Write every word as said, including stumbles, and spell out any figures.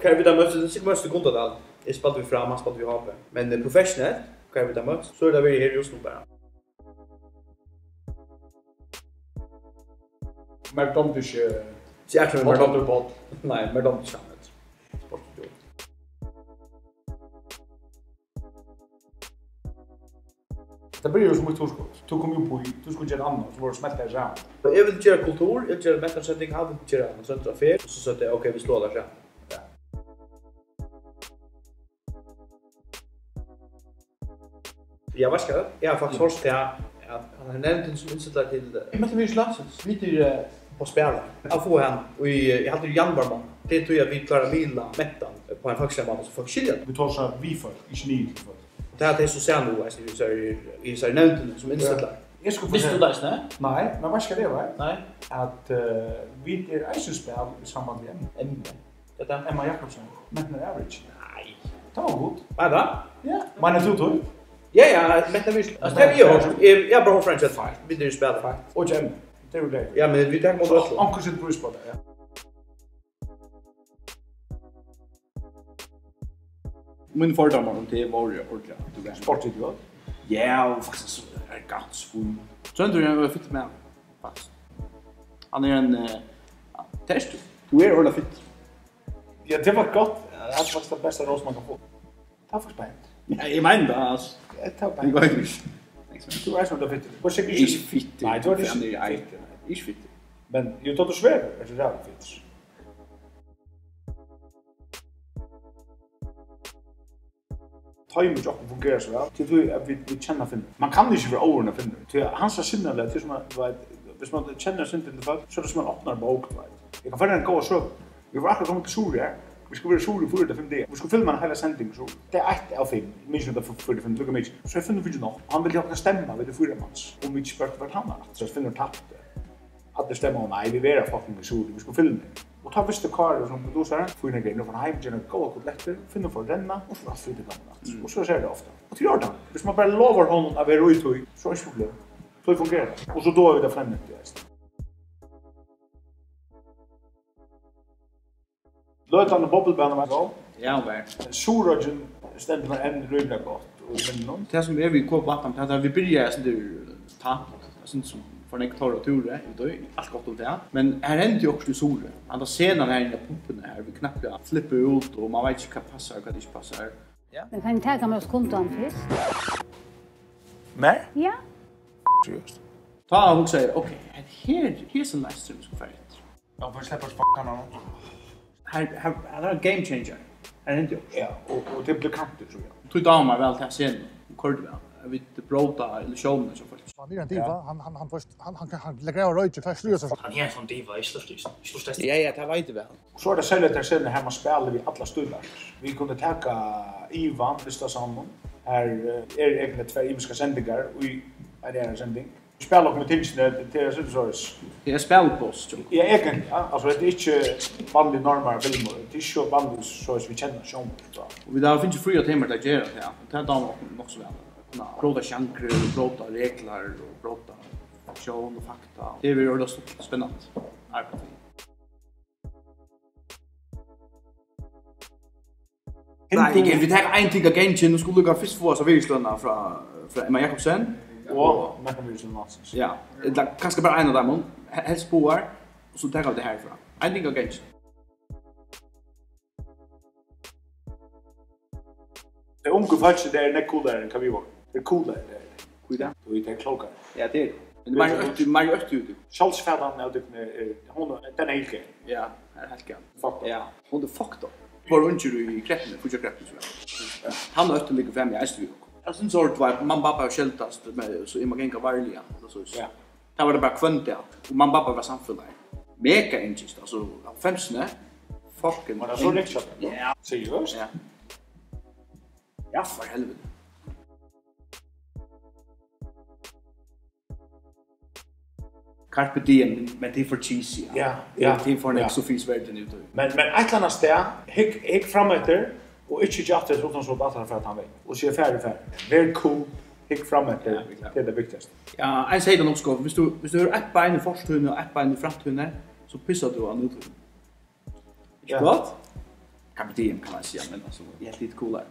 Hvar vit hava møtst, tað er sikkurt møtst í Gundadal. Eg spældi við Fram, hann spældi við H B. Men, eh, professionelt, hvar vit hava møtst, so er tað verið her í Oslo bara. Mær dámdi ikki, so eg ætli mær, mær dámdi Páll. Nei, mær dámdi ikki hann heldur. Sportsstjóri. Tað byrjaði sum eitt hugskot. Tú kom upp í, tú skuldi gera annað, so vóru smelt har saman. Eg vil gera kultur, eg vil gera mentanarsetning, hann vil gera ein Tróndur Affær, og so søgdu tey, ok, vit sláa tað saman. Ja. Ja, veitst tú hvat? Eg havi faktiskt hoyrt tað, at hann hevur nevnt sum innstillar til, eh, Mentanarvirðis landsins. Vit eru, eh, á spæli. At fáa hann í, eh, eg haldi í januar mánað. Tað er tí, at vit klára at miðla mentan, eh, á ein faktiskan máta, so fólk skilja tað. Vit tosa við fólk, ikki niður til fólk. Tað er tey, sum siga nú, eisini, í hesari, í hesari nevndini, sum innstillar. Ja. Eg skuldi... Visti tú tað eisini? Nei, men veitst tú hvat tað var? Nei. At, eh, vit eru eisini spæl í samband við Emma. Emma. Hvat er tað? Emma Jakobsen. Mentan Average. Nei. Tað var gott. Var tað? Ja. Meinar tú tað? Ja, ja, Mentan Average. Altso, tað havi eg hoyrt. Eg, eg havi bara hoyrt frá henni. Feitt. Vit eru spæl. Feitt. Og Emma. Tað er jú greitt. Ja, men vit taka móti øllum. Onkur setir prís á tað, ja. Mínir fordómar um teg vóru ordiliga, tú veitst. Sportsligt, ja. Ja, og faktiskt so arrogant svin. Tróndur er ein fittur maður, faktiskt. Hann er ein, eh, tað ert tú. Tú ert ordiliga fittur. Ja, tað var gott. Ja, tað er faktiskt tað besta rós, man kann fáa. Takk fyri spæl. Ja, eg meini tað, altso. Ja, tað var... Eg veit ikki. Tú ert ordiliga fittur. Tú ert ikki fittur. Nei, tú ert ikki fittur. Ikki fittur. Men jú, tá tú svevur, ert tú ræðuliga fittur. Toymið hjá okkum fungerar so væl, tí tí at vit, vit kenna Finn. Man kann ikki vera óður við Finn, tí at hansara sinnalag, tað er sum at, tú veit, viss man kennir eitt sindur til fólk, so er tað sum ein opnari bók, tú veit. Eg kann fortelja eina góða søgu. Vit vóru akkurát komin til Suðuroyar. Vit skuldu vera í Suðuroy í fýra ella fimm dagar. Vit skuldu filma eina heila sending, so dag eitt av fimm, eg minnist ikki, um tað var fýra, fimm, líka mikið. So hevði Finnur fingið nokk. Hann vildi hava okkurt at stemma, vit eru fýra mans. Og vit spurdu, hvat hann var. So Finnur tapti. Allir stemma, og nei, vit verða fucking í Suðuroy, vit skulu filma. Og tá visti Kári, sum produsari, Fín er greið, nú fer hann heim, ger nakrar góðar kotlettir, Finnur fer at renna, og so er alt frítt og gaman aftur. Mm. Og so er tað ofta. Og tað er í ordan. Viss man bara lovar honum at vera í tí, so er ikki problem. So fungerar tað. Og so duga vit at flenna eftir, veitst. Løtan og boblubanan var góð. Ja, hon var. Suðuroyggin stendur mær enn rímiliga gott í minninum. Tað sum er við Coop Vatnhamn, tað er, at vit byrjaðu eitt sindur tamt, eitt sindur sum for nógv teirra túri, eg veit, alt gott um tað. Men her hendi okkurt í Suðuroy. Handa senan her inni á pumpuni her, vit knappliga flippa út, og man veit ikki, hvat passar, hvat ikki passar. Ja. Men kann eg taka mær av skundan fyrst? Mær? Ja. Seriøst. Tá hugsaði eg, ok, her, her er so nice, sum skal fara eftir. Ja, for sleppa sparkarna. Her, her, her er ein game changer. Her hendi okkurt. Ja, og, og tað bleiv kantur, trúgvi eg. Tí dámar mær væl ta senu. Hon koyrdi væl. Vit bróta illusjónina hjá fólki. Hann er ein diva. Ja. Hann, hann, hann, fyrst, hann, hann, hann leggur av royki, fær stríða seg. Hann er ein sånn diva, eg slurti, eg slurti. Ja, ja, tað veit eg væl. Og so er tað serliga tær senurnar her, man spælir við allar stílar. Vit kunnu taka Ivan, Listasavn, her, eh, eru egentliga tvær ymiskar sendingar í eini aðrari sending. Spæla okkum í tingini, tað er, tað er soleiðis. Tað er spælipláss, tjúk. Ja, egentliga, ja. Altso, hetta er ikki vanligur normal filmur. Tað er ikki so vanligt, soleiðis vit kenna sjónvarp, tá. Og vit hava fingið fríar tímar til at gera tað, ja. Og tað dámar okkum nokk so væl. Kunna bróta sjangrur, bróta reglur og bróta sjón og fakta. Tað verður ordiliga stuttligt, spennandi. Arbeiði. Nei, eg, vit taka ein ting av ganginum. Nú skulu vit fyrst fáa hasa virðislønina frá, frá Emma Jakobsen. Og Mentanarvirðisløn landsins. Ja, ella kanska bara ein av teimum, he-, helst báðar, og so taka vit tað herfrá. Ein ting av ganginum. Tey ungu fólkini, tey eru nógv coolari enn hvat vit vóru. Tey eru coolari, tey eru. Hví tað? Tí tey eru klókari. Ja, tað eru tey. Men tað er meira økt, meira økt út. Sjálvsfatan av tykkum er, er, hon er, den er heilt galin. Ja, er heilt galin. Fucked up. Ja, hon er fucked up. Vóru ungir í kreppuni, fíggjarkreppuni, so ja. Hann er øttin liggur frammi, eisini við okkum. Eg synist orðið var, mamma og babba skeldast, men so eg má ganga varliga, altso, so. Ja. Tað var tað bara hvønn dag, og mamma og babba var samfelagið. Mega eingist, altso, hálvfemsini, fucking... Var tað so ringt, ja? Ja. Seriøst? Ja. Ja, for helviti. Carpe diem, men tað er for cheesy, ja. Ja, ja, tað er for nógv Sofies verden út í. Men, men eitt ella annað stað, hygg, hygg fram eftir, og ikki hyggja aftur eftir, uttan so at aftur fara tann vegin. Og siga, farið, farið. Ver cool, hygg fram eftir, ja, tað er tað viktigasta. Ja, ein segði tað nokk so gott, viss tú, viss tú hevur eitt bein í fortíðini og eitt bein í framtíðini, so pissar tú á nútíðini. Ikki gott? Ja. Aberdeen, kann man siga, men altso, eg helt, tit coolar.